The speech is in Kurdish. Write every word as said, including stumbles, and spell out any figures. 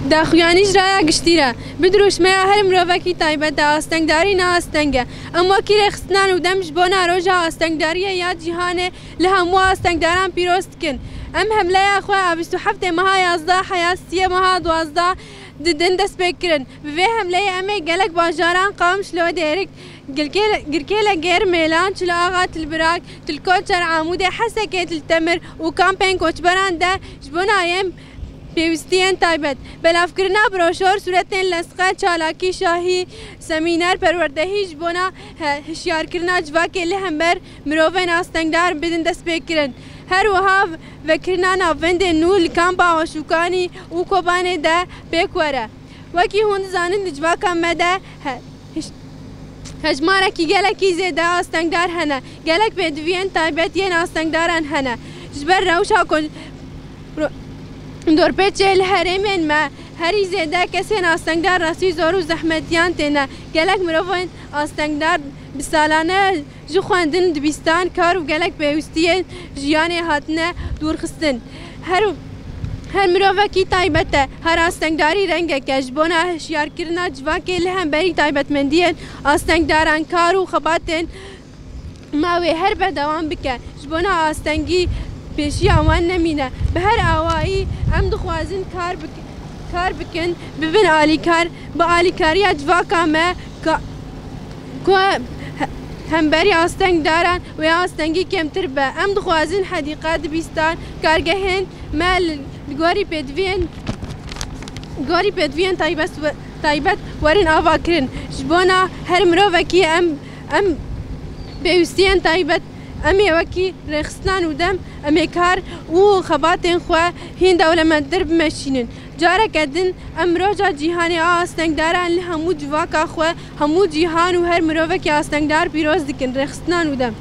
Daxuyanî ji raya giştî re, bi dirûşmeya her mirovekî taybet e, astengdarî ne asteng e. Em wekî rêxistinan û dem ji bona roja astengdariyê ya cîhanê li hemû astengdaran pîroz dikin. Em hemleya xwe a bîst û heftê meha yazdeh heya siyê meha duwazdeh didin destpêkirin. Bi vê hemleyê em ê gelek bajaran Qamişlo, Dêrik, Girkê-, Girkêle Gêr, Mêlan, Çilo Axa, Til Birak, Til Koçer, Amûdê, Hesekê, Til Temir û kampên koçberan de ji bona yên pêwîstiyên taybet, belavkirina broşor, sûretên lesqe, çalakî şahî, semîner, perwerdehî ji bona he-, hişyarkirina civakê li hember mirovên astengdar bidin destpêkirin. Her wiha vekirina navendên nû li kampa Aşûkanî û Kobanê de pêk were. Wekî hûn dizanin, di civaka me de he-, hiş-, hejmarekî gelekî zêde astengdar hene. Gelek pêdiviyên taybet yên astengdaran hene. Ji ber rewşa ku ro-, dorpêçê li herêmên me herî zêde kesên astengdar rastî zor û zehmetiyan têne. Gelek mirovên astengdar bi salane ji xwendin, dibistan, kar û gelek pêwîstiyên jiyanê hatine dûrxistin. Her, her mirovekî taybet e, her astengdarî rengek e. Ji bona hişyarkirina civakê li hemberî taybetmendiyên astengdaran kar û xebatên ma wê her berdewam bike. Ji bona astengî pêşiya wan nemîne. Bi her awayî em dixwazin kar bik-, kar bikin, bibin alîkar, bi alîkariya civaka me ka-, ku he-, hemberî astengdaran wê astengî kêmtir be. Em dixwazin hedîqa, dibistan, kargehên me li, li gorî pêdiviyên, gorî pêdiviyên taybet we-, taybet werin avakirin. Ji bona her mirovekî em, em pêwîstiyên taybet, em ê wekî rêxistan û dem, em ê kar û xebatên xwe hîn dewlemendtir bimeşînin. Careke din em roja cîhanê a astengdaran li hemû civaka xwe, hemû cîhan û her mirovekî astengdar pîroz dikin. Rêxistan û dem.